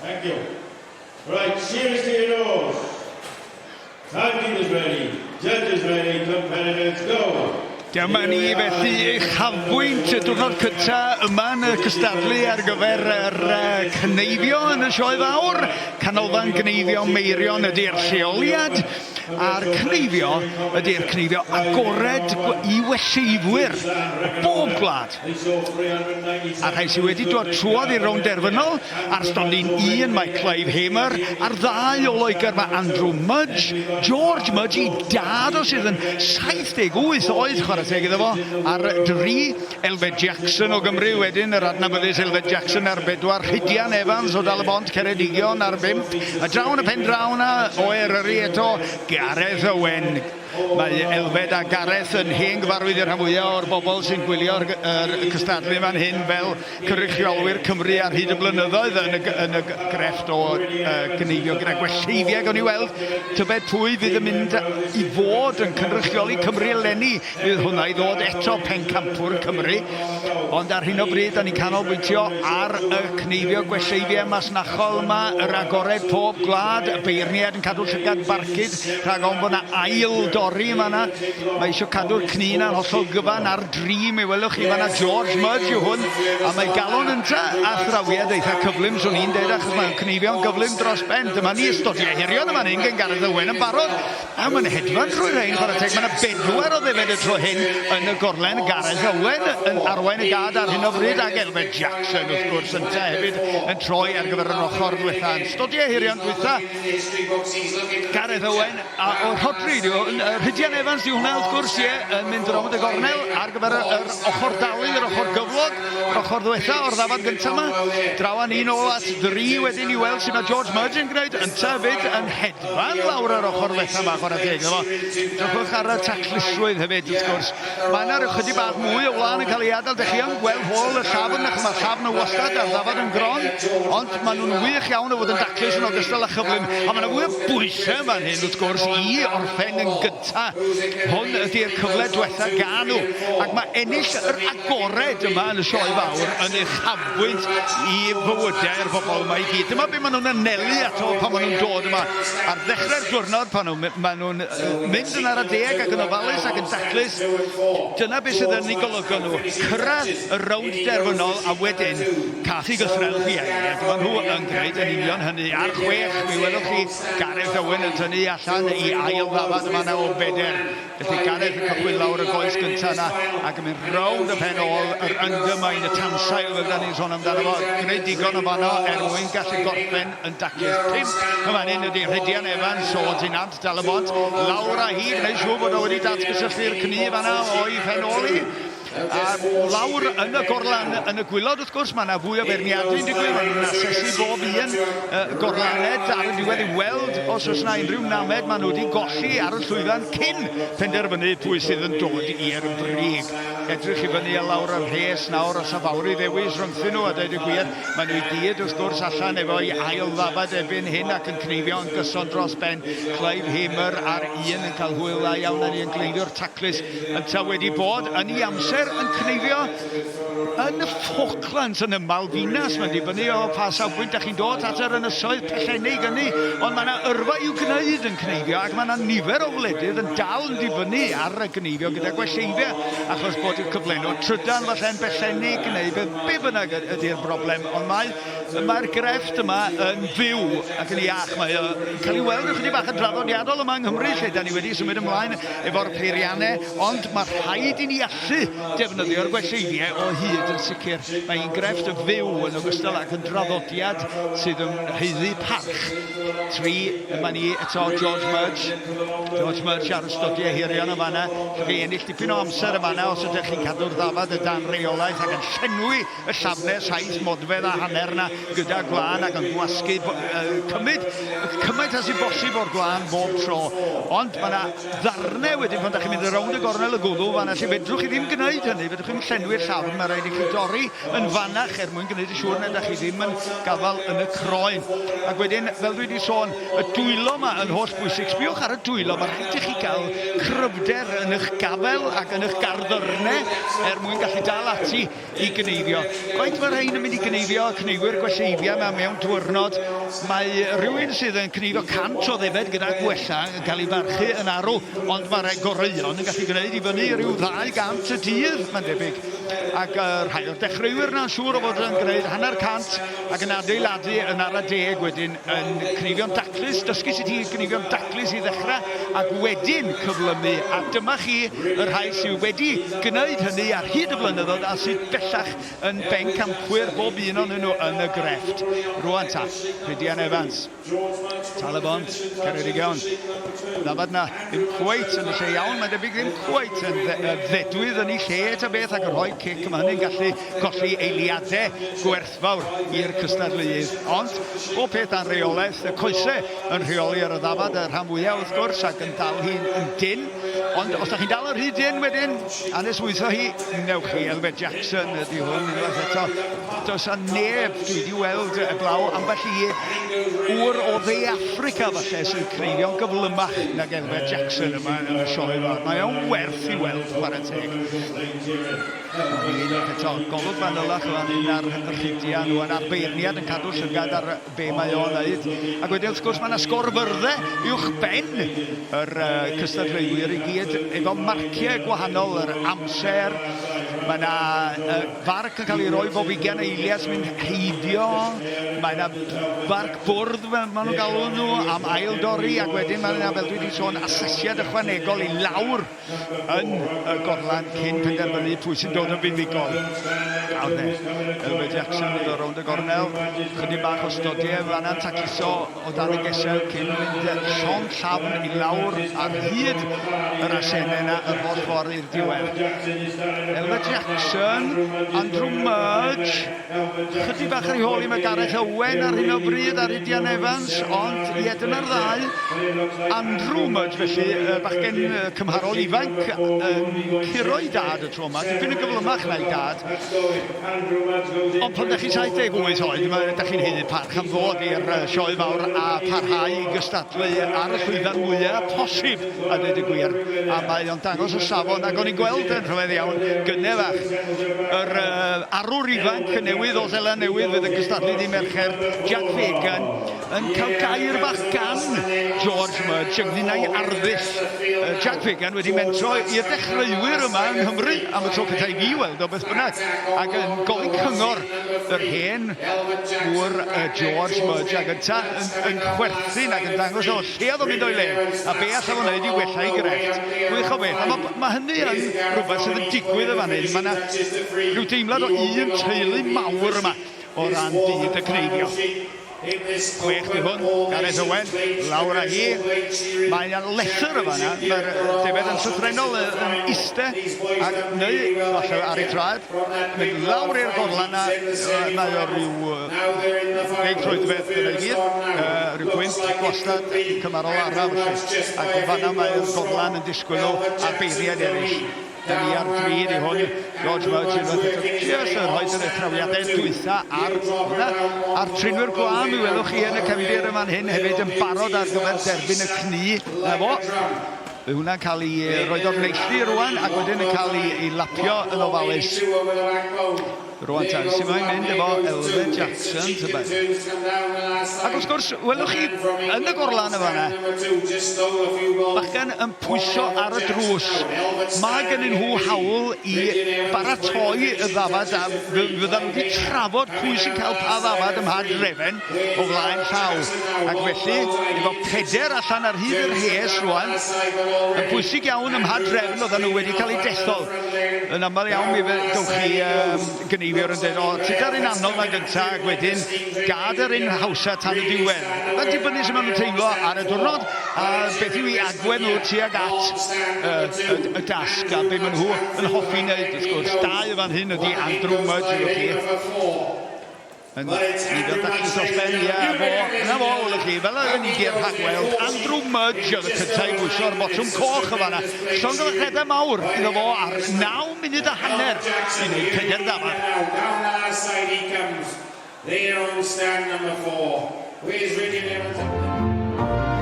Thank you. Right, shearers to your nose. Timekeepers ready, judges ready, competitors go. Dyma ni felly uchafbwynt y diwrnod cyntaf yma yn y cystadlu ar gyfer yr cneifio yn y sioe fawr. Canolfan Gneifio Meirion ydy'r lleoliad a'r cneifio ydy'r cneifio agored i welleifwyr o bob gwlad. A'r rhai sydd wedi dod trwodd i'r rownd derfynol, ar stondin un mae Clive Hamer, ar ddau o Loegr mae Andrew Mudge, George Mudge i dad o sydd yn 78 oed, chwarae teg iddo fo, ar dri, Elfed Jackson o Gymru wedyn, yr adnabyddus Elfed Jackson ar bedwar, Rhydian Evans o Dal-y-bont, Ceredigion ar bump, a draw yn y pen draw yna o Eryri eto, Gareth Owen. Mae Elfed a Gareth yn hen gyfarwydd i'r rhan fwyaf o'r bobl sy'n gwylio'r er cystadlu fan hyn fel cynrychiolwyr Cymru ar hyd y blynyddoedd yn y, yn y grefft o uh, gneifio gyda gwelleifiau. Gawn ni weld tybed pwy fydd yn mynd i fod yn cynrychioli Cymru eleni. Fydd hwnna i ddod eto pencampwr Cymru. Ond ar hyn o bryd, da ni'n canolbwyntio ar y cneifio gwelleifiau masnachol yma, yr agored pob gwlad, y beirniaid yn cadw llygad barcud rhag ofn bod 'na ail dorri yn fan'na. Mae eisiau cadw'r cnu 'na'n hollol gyfan ar dri, mi welwch chi fan'na George Mudge yw hwn, a mae galon ynta a thrawiad eitha cyflym, swn i'n deud, achos mae'n cneifio'n gyflym dros ben. Dyma ni ystodiau hirion yn fan hyn gen Gareth Owen yn barod. A mae'n hedfan trwy rhain, chwarae teg. Mae yna bedwar o ddefed y tro hyn yn y gorlen. Gareth Owen yn arwain y gad ar hyn o bryd, ac Elfed Jackson wrth gwrs ynta hefyd yn troi ar gyfer yr ochr ddiwetha. Yn stodiau hirion dwytha, Gareth Owen a o Rhodri, Rhydian Evans di hwnna wrth gwrs, ie, yn mynd rownd y gornel ar gyfer yr ochr dalu, yr ochr gyflog, yr ochr ddiwetha o'r ddafad gyntaf yma. Draw â ni nôl at dri wedyn i weld sut mae George Mudge yn gwneud, ynta hefyd yn hedfan. Fan lawr yr ochr ddwetha 'ma, chwarae teg iddo fo. Drychwch ar y taclusrwydd hefyd, wrth gwrs. Mae yna rhyw chydig bach mwy o wlân yn cael ei adael. Dych chi yn gweld hôl y llafn, achos mae'r llafn yn wastad a'r ddafad yn gron, ond maen nhw'n wych iawn o fod yn daclus yn ogystal â chyflym. A mae yna fwy o bwysau yn fan hyn, wrth gwrs, i orffen yn gyntaf. Hwn ydy'r cyfle diwetha gan nhw. Ac mae ennill yr agored yma yn y sioe fawr yn uchafbwynt i fywydau'r bobl yma i gyd. Dyma be maen nhw'n anelu ato pan maen nhw'n dod yma. Ar ddechrau'r diwrnod, pan nhw, maen nhw'n mynd yn ara deg ac yn ofalus ac yn daclus, dyna beth sydd yn eu golygu nhw. Cyrraedd y rownd derfynol a wedyn cath i gythrel rhieni. A dyma nhw yn gwneud yn union hynny. Ar chwech, mi welwch chi Gareth Owen yn tynnu allan i ail ddafad yma o beder. Felly Gareth yn cychwyn lawr y goes gyntaf yna ac yn mynd rownd y pen ôl, yr undermine, y tansail fel da ni'n sôn amdano fo. Gwneud digon o fanno er mwyn gallu gorffen yn daclus. Pump yn fan hyn ydy Rhydian Evans o Dinant, Dal-y-bont. Lawr â hi, gwneud siŵr bod o wedi datgysylltu'r cnu fanna o'i phen ôl hi. A lawr yn y gorlan yn y gwylod, wrth gwrs, mae yna fwy o feirniadu yn digwydd. Maen nhw'n asesu bob un uh, gorlaned ar y diwedd i weld os oes yna unrhyw named maen nhw wedi golli ar y llwyfan cyn penderfynu pwy sydd yn dod i'r brig. Edrych i fyny a lawr y rhes nawr os a fawr i ddewis rhyngthyn nhw a dweud y gwir. Maen nhw i gyd wrth gwrs allan efo'i ail ddafad erbyn hyn ac yn cneifio yn gyson dros ben. Clive Hamer ar un yn cael hwyl dda iawn a ni yn gleifiwr taclus Yntau wedi bod yn ei amser yn cneifio yn y Falklands, yn y Malvinas. Mae'n dibynnu o pa safbwynt da chi'n dod at yr ynysoedd pellennig ynni, ond mae yna yrfa i'w gwneud yn cneifio ac mae yna nifer o wledydd yn dal yn dibynnu ar y gneifio gyda gwelleiddiau achos bod y cyflenwad trydan falle'n bellennig neu be, be bynnag ydy'r broblem, ond mae Mae'r grefft yma yn fyw ac yn iach. Mae o'n cael ei weld ychydig bach yn draddodiadol yma yng Nghymru, lle da ni wedi symud ymlaen efo'r peiriannau, ond mae rhaid i ni allu defnyddio'r gwelleiddiau o hyd yn sicr. Mae hi'n grefft fyw yn ogystal ac yn draddodiad sydd yn haeddu parch. Tri, yma ni eto George Mudge. George Mudge ar y stodiau hirion yn fanna. Chi ennill dipyn o amser yn fanna os ydych chi'n cadw'r ddafad y dan reolaeth ac yn llenwi y llafne saith modfedd a hanner 'na gyda gwlân ac yn gwasgu cymryd cymaint â sy'n bosib o'r gwlân bob tro. Ond mae yna ddarnau wedyn pan da chi'n mynd rownd y gornel y gwddw fanna lle fedrwch chi ddim gwneud hynny, fedrwch chi'm llenwi'r llafn, mae rhaid rhaid i chi dorri yn fanach er mwyn gwneud yn siŵr nad ydych chi ddim yn gafael yn y croen. Ac wedyn, fel dwi wedi sôn, y dwylo yma yn holl bwysig. Sbiwch ar y dwylo, mae rhaid i chi gael cryfder yn eich gafael ac yn eich garddyrnau er mwyn gallu dal ati i gneifio. Faint mae rhain yn mynd i gneifio, y cneiwyr gwelleiddiau yma mewn diwrnod? Mae rhywun sydd yn cneifio 100 o ddefed gyda gwella yn cael ei farchu yn arw, ond mae'r goreuon yn gallu gwneud i fyny rhyw 200 y dydd, mae'n debyg. Ac rhai o'r dechreuwyr yna'n siŵr o fod yn gwneud hanner cant ac yn adeiladu yn ara deg wedyn yn cneifio'n daclus, dysgu sut i gneifio'n daclus i ddechrau ac wedyn cyflymu. A dyma chi y rhai sydd wedi gwneud hynny ar hyd y blynyddoedd a sydd bellach yn bencampwyr bob un ohonyn nhw yn y grefft. Rwan ta, Rhydian Evans. Tal-y-bont, Ceredigion. Ddafad na, ddim cweit yn y lle iawn, mae'n debyg ddim cweit yn ddedwydd yn ei lle ta beth ac yn rhoi cic, mae hynny'n gallu colli eiliadau gwerthfawr i'r cystadleuydd. Ond, bob peth dan reolaeth, y coesau yn rheoli ar y ddafad y rhan fwyaf wrth gwrs ac yn dal hi'n yn dynn. Ond os da chi'n dal yn rhy dynn wedyn, anesmwytho hi, newch chi. Elfed Jackson ydy hwn unwaith eto. Does 'na neb dwi 'di weld eblaw ambell i ŵr o Dde Affrica falle sy'n creidio'n gyflymach nag Elfed Jackson yma yn y sioe fawr. Mae o'n werth i weld, chwarae teg. Unwaith eto, golwg fanylach fan hyn ar Rhydian rwan, a'r beirniad yn cadw llygad ar be mae o'n wneud. Ac wedyn wrth gwrs mae yna sgorfyrddau uwch ben yr cystadleuwyr i gyd efo marciau gwahanol, yr amser, mae yna Farc yn cael ei roi bob ugain eiliad sy'n mynd heibio. Mae yna farc bwrdd, fel maen nhw'n galw nhw, am ail dorri, ac wedyn mae yna, fel dwi wedi sôn, asesiad ychwanegol i lawr yn y gorlan cyn penderfynu pwy sy'n dod yn fuddugol. Nawr de, Elfed Jackson yn dod rownd y gornel, chydig bach o stodiau fanna'n tacluso o dan y gesel cyn mynd llond llafn i lawr ar hyd yr asennau yna yr holl ffordd i'r diwedd. Elfed Jackson, Andrew Mudge, chydig bach ar ei hôl i mae Gareth Owen ar hyn o bryd a Rhydian Evans, ond ie, dyna'r ddau. Andrew Mudge felly, bachgen cymharol ifanc yn curo'i dad y tro yma, dipyn yn gyflymach na'i dad. Ond pan 'dach chi'n 78 oed, mae, 'dach chi'n haeddu parch am ddod i'r sioe fawr a parhau i gystadlu ar y llwyfan mwyaf posib, a dweud y gwir. A mae o'n dangos y safon, ac o'n i'n gweld yn rhyfedd iawn, gynne fach, yr arwr ifanc newydd o Seland Newydd fydd yn cystadlu ddydd Mercher, Jack Fagan, yn cael gair bach gan George Mudge ynglyn â'i arddull. Jack Fagan wedi mentro i'r dechreuwyr yma yng Nghymru am y tro cyntaf i fi weld o beth bynnag, ac yn gofyn cyngor yr hen ŵr George Mudge, ac ynta yn, yn chwerthin ac yn dangos o lle oedd o'n mynd o'i le, a be alla fo'n wneud i wella ei grefft. Gwych o beth. A mae, ma hynny yn rhywbeth sydd yn digwydd y fan hyn. Mae yna rhyw deimlad o un teulu mawr yma o ran byd y cneifio. 6 di hwn, Gareth Owen, lawr â hi. Mae yna lethr y fanna, mae'r defaid yn llythrennol yn iste, ac neu falle ar ei traed, mynd lawr i'r gorlan na, mae o rhyw 10 troedfedd dyna i gyd, rhyw gwynt gwastad cymharol araf felly, ac yn fanna mae'r gorlan yn disgwyl nhw a beiriaid eraill. Dyn ni ar dri ydi hwn. George Mudge unwaith eto jyst yn rhoi yr trawiadau dwytha ar hwnna. A'r trinwyr gwlân mi welwch chi yn y cefndir yn fan hyn hefyd yn barod ar gyfer derbyn y cnu. Na fo. Mae hwnna'n cael ei roed o'r neilltu rwan ac wedyn yn cael ei, ei lapio yn ofalus. Rwan ta, sut mae'n mynd efo Elfed Jackson, tybed? Ac wrth gwrs, welwch chi yn y gorlan y fanna, bachgen yn pwyso ar y drws. Mae gennyn nhw hawl i baratoi y ddafad a fyddan nhw wedi trafod pwy sy'n cael pa ddafad ym mha drefen o flaen llaw. Ac felly, efo peder allan ar hyd yr rhes rwan, yn bwysig iawn ym mha drefn oedden nhw wedi cael eu dethol. Yn aml iawn mi gewch chi gyneifiwr yn dweud, o, tuda'r un anodd na gynta, ac wedyn gad yr un hawsa tan y diwedd. Mae'n dibynnu sut maen nhw'n teimlo ar y diwrnod, a beth yw i agwedd nhw tuag at y, y, y dasg, a be maen nhw yn hoffi wneud, wrth gwrs. Dau fan hyn ydy Andrew Mudge, yw'ch chi. Yn neidio daclus dros ben, ie, a fo, na fo, welwch chi, fel oedden ni di'r rhagweld, Andrew Mudge oedd y cyntaf i bwyso'r botwm coch y fanna. Llongyfarchiadau mawr iddo fo ar 9 munud. munud a hanner i wneud pedair dafad. Down the last side he comes. There on stand number 4. Where's Richard Evans?